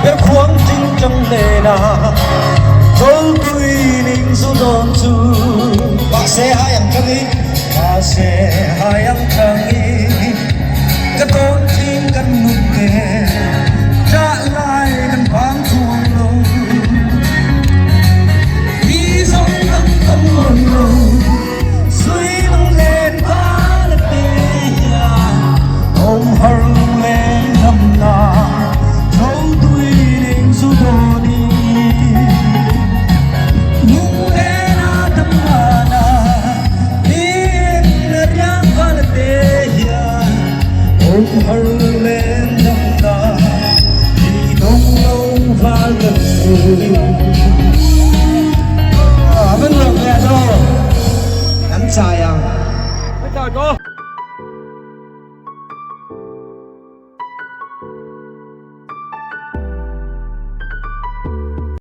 Perhkhuang tingtang nena Zawlpui ning zu dawn chu. Mahse hai ang tangin, mahse hai ang tangin, Ka tawn thin kan nun te, ṭah lai kan vang chuang lo. Hi zawng kan tam rawn lo, sui lunglen val a pe hian, Awm har lunglen damna, Zawlpui ning zu dawn i. Lunglen a dam mana, in a riang val a pe hian, Awm har lunglen damna, i dawng lo val kan chu. A van nuam ve a aw, kan chai ang.